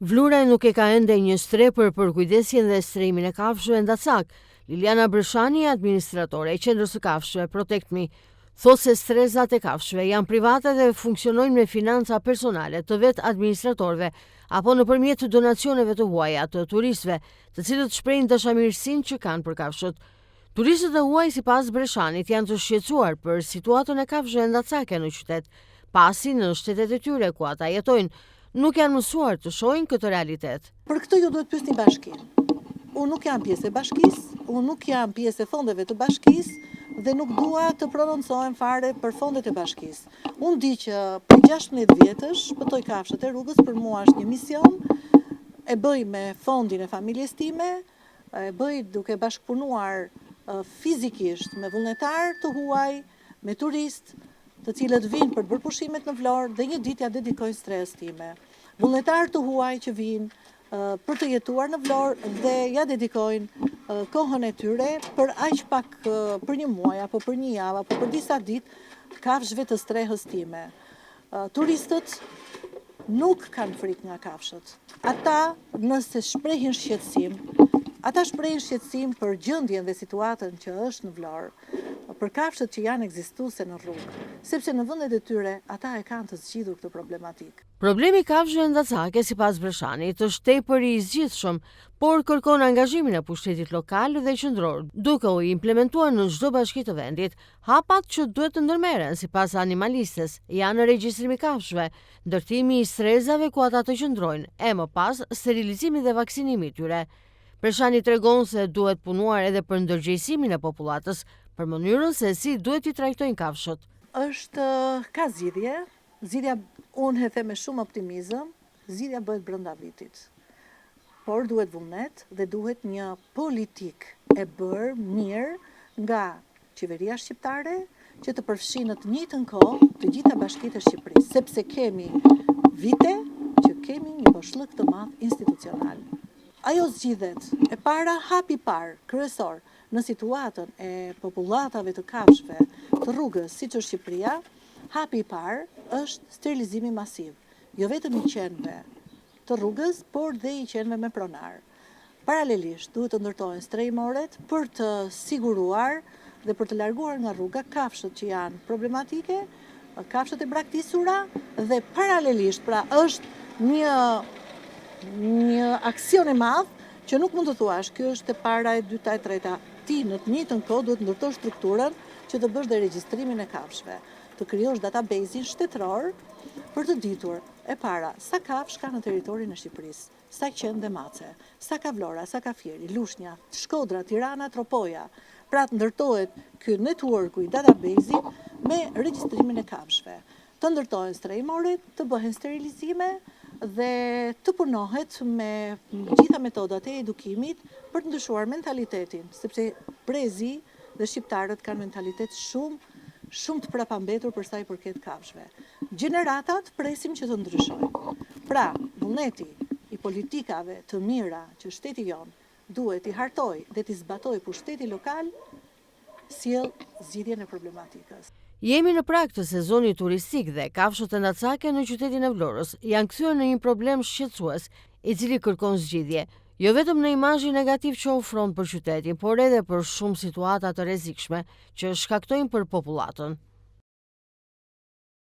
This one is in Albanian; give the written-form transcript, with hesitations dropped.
Vlora nuk e ka ende një strehë për përkujdesjen dhe strehimin e kafshëve endacake. Liliana Breshani, administratore e qendrës së kafshëve Protect Me, thotë se strehëzat e kafshëve janë private dhe funksionojnë me financa personale të vetë administratorëve apo nëpërmjet donacioneve të huaja të turistëve, të cilët shprehin dashamirësinë që kanë për kafshët. Turistët e huaj sipas Breshanit janë të shqetësuar për situatën e kafshëve endacake në qytet, pasi në shtetet e tyre ku ata jetojnë, nuk janë mësuar të shohin këtë realitet. Për këtë ju duhet pyesni bashkinë. Unë nuk jam pjesë e bashkisë, unë nuk jam pjesë e fondeve të bashkisë dhe nuk dua të prononcohem fare për fondet e bashkisë. Unë di që prej 16 vjetësh shpëtoj kafshët e rrugës, për mua është një mision, e bëj me fondin e familjes time, E bëj duke bashkëpunuar fizikisht me vullnetarë të huaj, me turistë, të cilët vijnë për të bërë pushimet në Vlorë dhe një ditë ia dedikojnë strehës time. Vullnetarë të huaj që vijnë për të jetuar në Vlorë dhe ia dedikojnë kohën e tyre për aq pak për një muaj apo për një javë apo për disa ditë kafshëve të strehës time. Turistët nuk kanë frikë nga kafshët. Ata nëse shprehin shqetësim, ata shprehin shqetësim për gjendjen dhe situatën që është në Vlorë, për kafshët që janë ekzistuese në rrugë, sepse në vendet e tyre ata e kanë të zgjidhur këtë problematikë. Problemi i kafshëve endacake, sipas Breshanit, është tepër i zgjidhshëm, por kërkon angazhimin e pushtetit lokal dhe qendror, duke u implementuar në çdo bashki të vendit. Hapat që duhet të ndërmerren, sipas animalistes, janë regjistrimi i kafshëve, ndërtimi i strehëzave ku ata të qëndrojnë, e më pas sterilizimi dhe vaksinimi i tyre. Breshani tregon se duhet punuar edhe për ndërgjegjësimin e popullatës, për mënyrën se si duhet t'i trajtojnë kafshët. Është, ka zgjidhje, zgjidhja unë e them me shumë optimizëm, zgjidhja bëhet brenda vitit. Por duhet vullnet dhe duhet një politikë e bërë mirë nga qeveria shqiptare që të përfshijë në të njëjtën kohë të gjitha bashkitë e Shqipërisë, sepse kemi vite që kemi një boshllëk të madh institucional. Ajo zgjidhet, e para, hapi i parë kryesor në situatën e popullatave të kafshëve të rrugës siç është Shqipëria, hapi i parë është sterilizimi masiv, jo vetëm i qenve të rrugës, por dhe i qenve me pronar. Paralelisht, duhet të ndërtohen strehimoret për të siguruar dhe për të larguar nga rruga kafshët që janë problematike, kafshët e braktisura dhe paralelisht, pra është një një aksion i madh që nuk mund të thuash, kjo është e para, e dyta, e treta. Ti në të njëjtën kohë duhet të ndërtosh strukturën që të bësh dhe regjistrimin e kafshëve, të krijosh database-in shtetëror për të ditur e para sa kafshë ka në territorin e Shqipërisë. Sa qen dhe mace. Sa ka Vlora, sa ka Fieri, Lushnja, Shkodra, Tirana, Tropoja. Pra të ndërtohet ky network-u i database-it me regjistrimin e kafshëve. Të ndërtohen strehimoret, të bëhen sterilizime dhe të punohet me gjitha metodat e edukimit për të ndryshuar mentalitetin, sepse brezi dhe shqiptarët kanë mentalitet shumë shumë të prapambetur për sa i përket kafshëve. Gjeneratat presim që të ndryshojnë. Pra, vullneti i politikave të mira që shteti jonë duhet t'i hartojë dhe t'i zbatojë pushteti lokal sjell zgjidhjen e problematikës. Jemi në prag të sezonit turistik dhe kafshët endacake në qytetin e Vlorës janë kthyer në një problem shqetësues, i cili kërkon zgjidhje, jo vetëm në imazhin negativ që ofron për qytetin, por edhe për shumë situata të rrezikshme që shkaktojnë për popullatën.